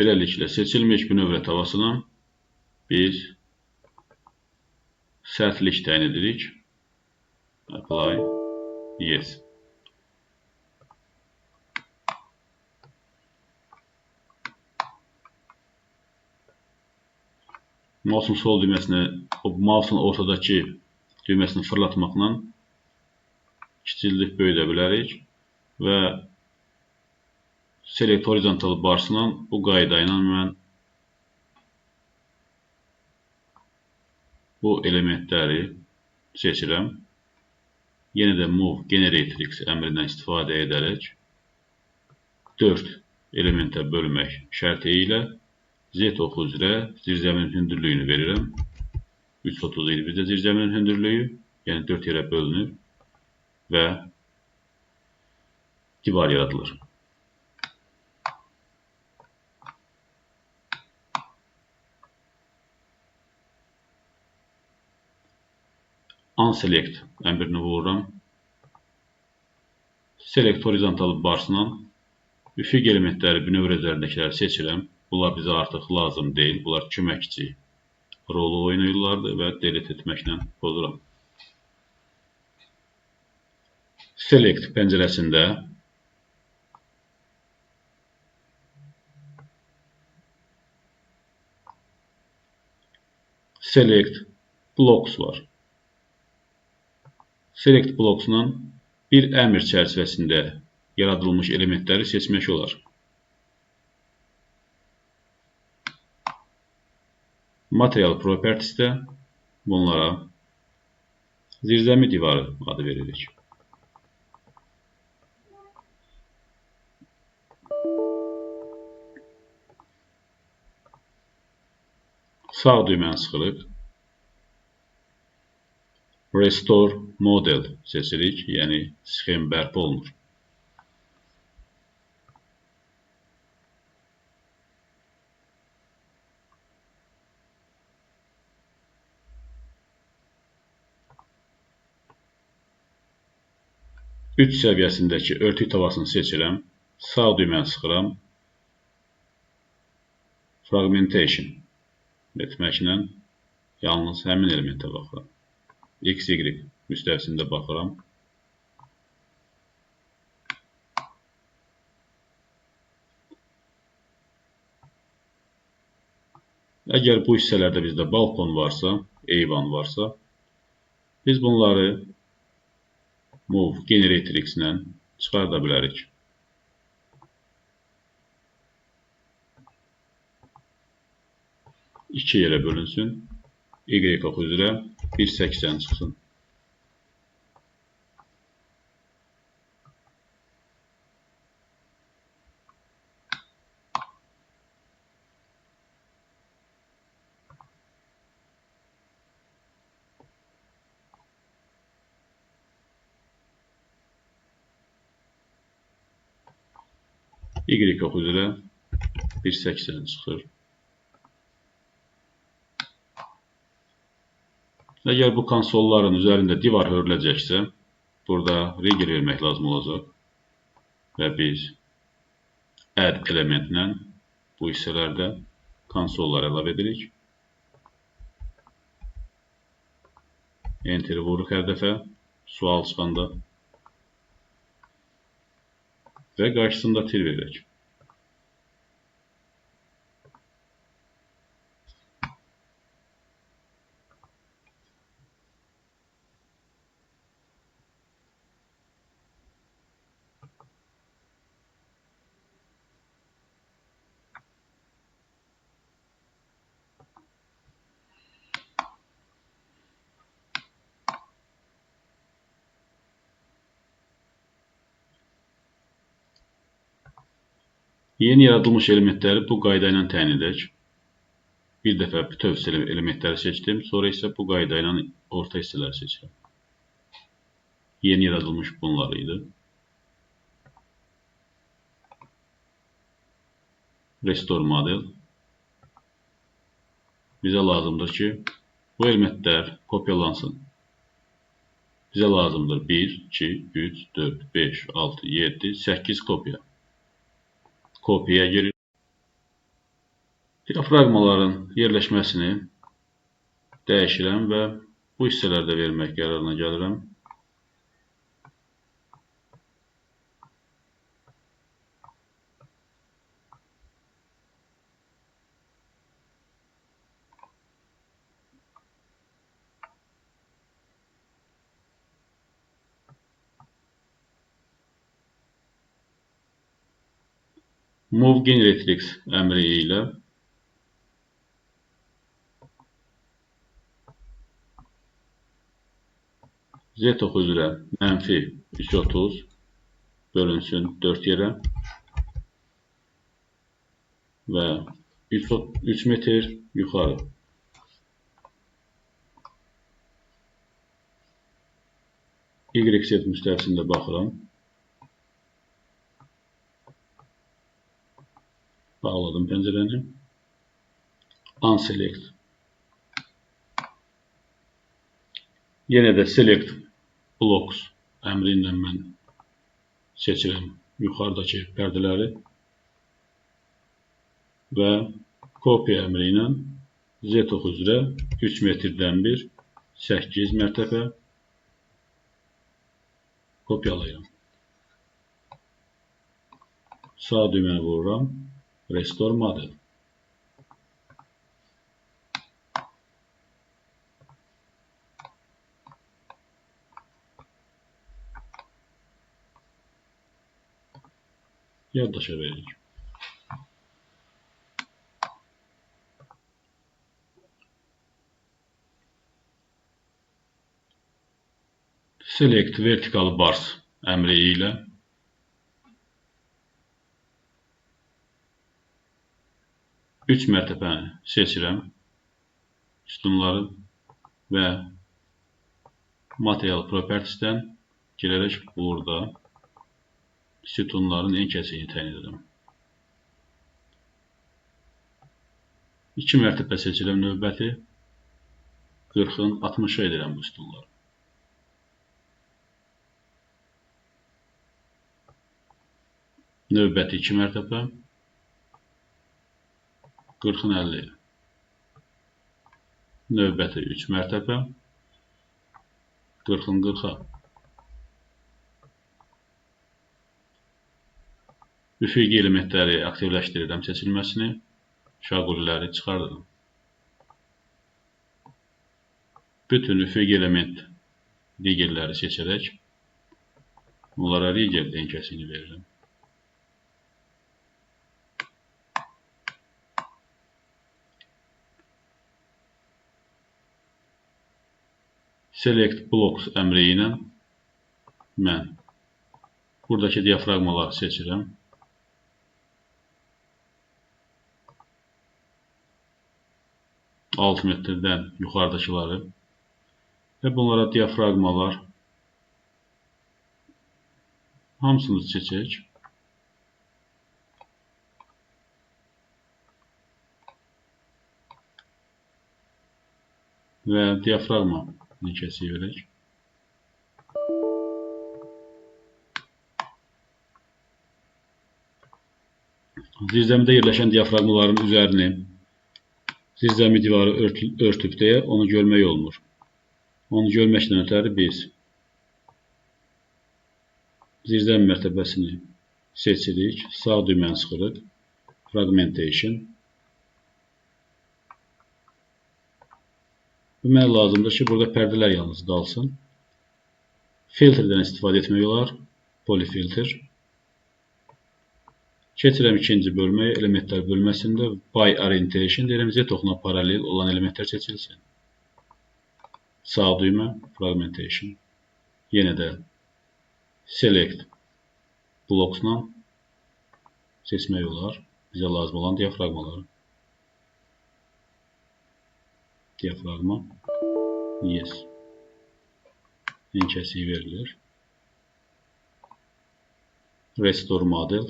Beləliklə, seçilmiş bünövrə tavasına biz sərtlik təyin edirik. Apply, yes. Mouse'un sol düyməsini, o mouse'un ortadakı düyməsini fırlatmaqla kiçildib böyüdə bilərik və Select Horizontal Bars'la bu qayda ilə mən bu elementləri seçirəm. Yenə də Move Generatrix əmrindən istifadə edərək 4 elementə bölmək şərti ilə Z oxu üzrə zirzəminin hündürlüyünü verirəm. 3.30 idi bizdə zirzəminin hündürlüyü, yəni 4 yerə bölünür və divar yaradılır. Unselect əmrini vururam. Select Horizontal Bars'la üfüq elementləri bünövrə üzərindəkiləri seçirəm. Bunlar bizə artıq lazım deyil. Bunlar köməkçi rolu oynayırlardı və delete etməklə pozuram. Select pəncərəsində Select Blocks var. Select Blocks'la bir əmr çərçivəsində yaradılmış elementləri seçmək olar. Material Properties'də bunlara zirzəmi divarı adı veririk. Sağ düyməni sıxırıq. Restore Model seçirik, yəni sxem bərpa olunur. Üç səviyyəsindəki örtük tavasını seçirəm, sağ düyməni sıxıram, Fragmentation etməklə yalnız həmin elementə baxıram. X, Y müstəvisində baxıram. Əgər bu hissələrdə bizdə balkon varsa, eyvan varsa, biz bunları Move Generatrix ilə çıxarda bilərik. İki yerə bölünsün. Y oxu üzrə 1.80 çıxsın. Y oxu üzrə 1.80 çıxır. Əgər bu konsolların üzərində divar hörüləcəksə, burada rigger vermək lazım olacaq və biz add elementlə bu hissələrdə konsollar əlavə edirik. Enter vururuq hər dəfə sual çıxanda və qarşısında tir verək. Yeni yaradılmış elementləri bu qayda ilə təyin edək. Bir dəfə bütöv elementləri seçdim, sonra isə bu qayda ilə orta hissələri seçirəm. Yeni yaradılmış bunlar idi. Restore Model. Bizə lazımdır ki, bu elementlər kopyalansın. Bizə lazımdır 1, 2, 3, 4, 5, 6, 7, 8 kopya. Kopyaya girir. Diafraqmaların yerləşməsini dəyişirəm və bu hissələrdə vermək qərarına gəlirəm. Move Generatrix əmri ilə Z oxu üzrə mənfi 3.30 bölünsün 4 yerə və 3 metr yuxarı. YZ müstəvisində baxıram. Bağladım pəncərəni. Unselect. Yenə də Select Blocks əmri ilə mən seçirəm yuxarıdakı pərdələri və Copy əmri ilə Z oxu üzrə 3 metrdən bir 8 mərtəbə kopyalayıram. Sağ düyməni vururam. Restore Model. Yaddaşa veririk. Select Vertical Bars əmri ilə 3 mərtəbəni seçirəm, sütunları və Material Properties'dən girərək burada sütunların en kəsiyini təyin edirəm. 2 mərtəbə seçirəm növbəti, 40-ın 60-a edirəm bu sütunları. Növbəti 2 mərtəbə, 40-ın 50. Növbəti 3 mərtəbə, 40-ın 40-a. Üfüqi elementləri aktivləşdirirəm seçilməsini, şaqulləri çıxardıram. Bütün üfüqi element riggerləri seçərək onlara rigger enkəsini verirəm. Select Blocks əmri ilə mən buradakı diafraqmaları seçirəm. 6 metrdən yuxarıdakıları və bunlara diafraqmalar hamısını seçək. Və diafraqma kəsiyi verək. Zirzəmidə yerləşən diafraqmaların üzərini zirzəmi divarı örtüb deyə onu görmək olmur. Onu görməkdən ötəri biz zirzəmi mərtəbəsini seçirik, sağ düyməni sıxırıq, Fragmentation. Bu mənə lazımdır ki, burada pərdələr yalnız qalsın. Filtrdən istifadə etmək olar, Polyfilter. Keçirəm ikinci bölməyə, elementlər bölməsində By Orientation deyirəm, Z oxuna paralel olan elementlər seçilsin. Sağ düymə, Fragmentation. Yenə də Select Blocks'la seçmək olar bizə lazım olan diafraqmaları. Diafraqma, yes. Enkəsiyi verilir. Restore Model.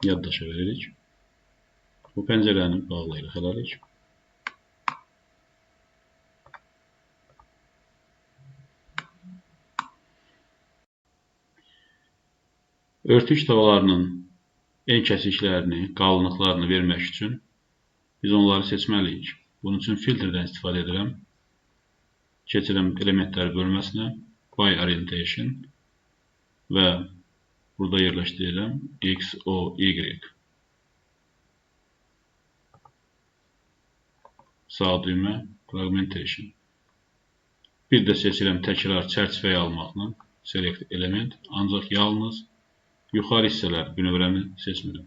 Yaddaşa veririk. Bu pəncərəni bağlayırıq hələlik. Örtük tavalarının en kəsiklərini, qalınlıqlarını vermək üçün biz onları seçməliyik. Bunun üçün filtrdən istifadə edirəm. Keçirəm elementlər bölməsinə, by orientation və burada yerləşdirirəm X, O, Y. Sağ düymə, fragmentation. Bir də seçirəm təkrar çərçivəyə almaqla, select element, ancaq yalnız yuxarı hissələr bünövrəni seçmirəm.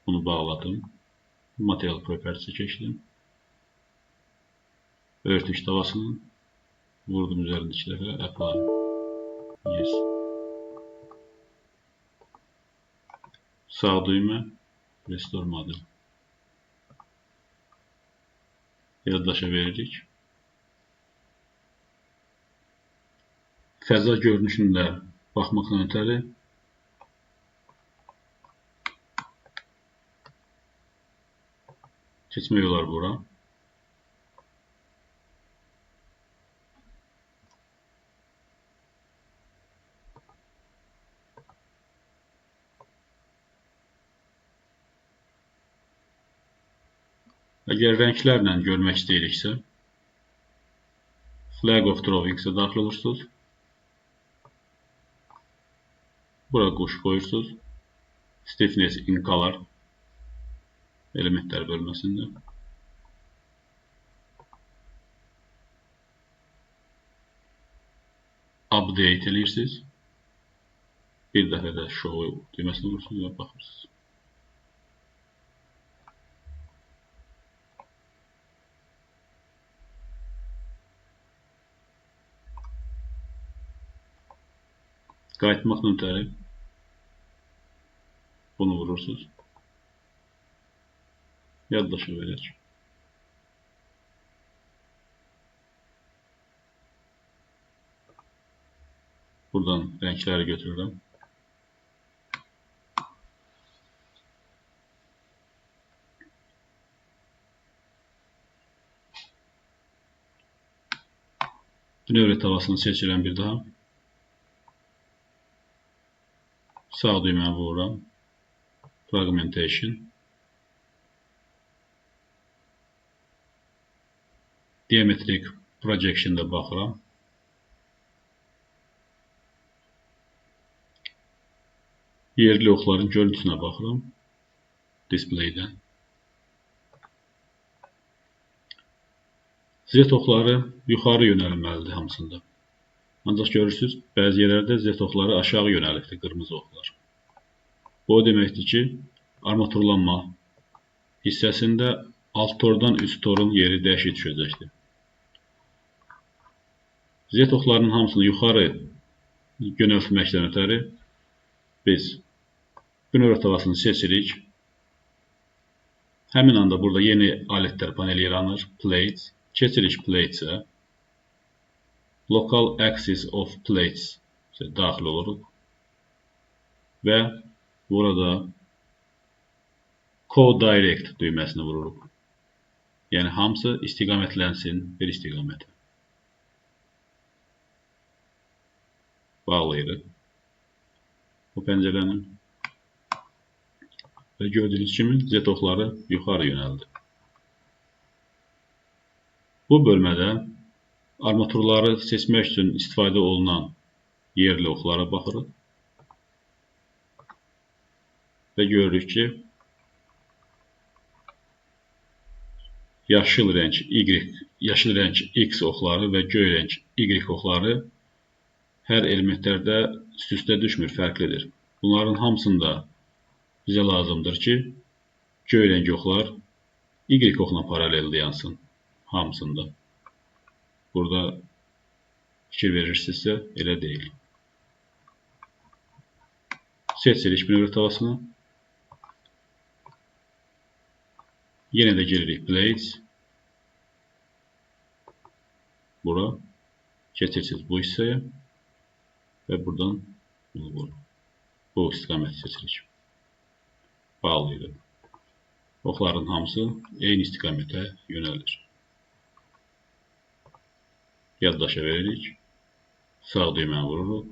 Bunu bağladım. Material properties keçdim. Örtük tavasının vurdum üzərində 2 dəfə. Apply. Yes. Sağ düymə. Restore model. Yaddaşa veririk. Fəza görünüşündə baxmaqdan ötəri keçmək olar bura. Əgər rənglərlə görmək istəyiriksə, Flag of Drawings-ə daxil olursunuz. Bura quş qoyursunuz. Stiffness in Color elementlər bölməsində. Update eləyirsiniz. Bir dəfə də show düyməsini vurursunuz və baxırsınız. Qayıtmaqla ötəri bunu vurursunuz. Yaddaşa verək. Buradan rəngləri götürürəm. Bünövrə tavasını seçirəm bir daha. Sağ düyməni vururam. Fragmentation. Diametrik projection'da baxıram. Yerli oxların görüntüsünə baxıram. Display'dən. Z oxları yuxarı yönəlməlidir hamısında. Ancaq görürsünüz, bəzi yerlərdə Z oxları aşağı yönəlibdir, qırmızı oxlar. Bu o deməkdir ki, armaturlanma hissəsində alt tordan üst torun yeri dəyişik düşəcəkdir. Z oxlarının hamısını yuxarı yönəltməkdən ötəri biz bünövrə tavasını seçirik. Həmin anda burada yeni alətlər paneli yaranır. Plates. Keçirik Plates'e. Local Axis of Plates daxil oluruq. Və burada Co-Direct düyməsini vururuq. Yəni hamısı istiqamətlənsin bir istiqamətə. Bağlayırıq bu pəncərəni. Və gördüyünüz kimi Z oxları yuxarı yönəldi. Bu bölmədə armaturları seçmək üçün istifadə olunan yerli oxlara baxırıq. Və görürük ki, yaşıl rəng Y, yaşıl rəng X oxları və göy rəng Y oxları hər elementlərdə üst-üstə düşmür, fərqlidir. Bunların hamısında bizə lazımdır ki, göy rəng oxlar Y oxuna paralel dayansın hamısında. Burada fikir verirsinizsə, elə deyil. Seçirik bünövrə tavasını. Yenə də giririk Plates. Bura. Keçirsiniz bu hissəyə. Və buradan bunu vurun. Bu istiqaməti seçirik. Bağlayırıq. Oxların hamısı eyni istiqamətə yönəlir. Yaddaşa veririk. Sağ düyməni vururuq.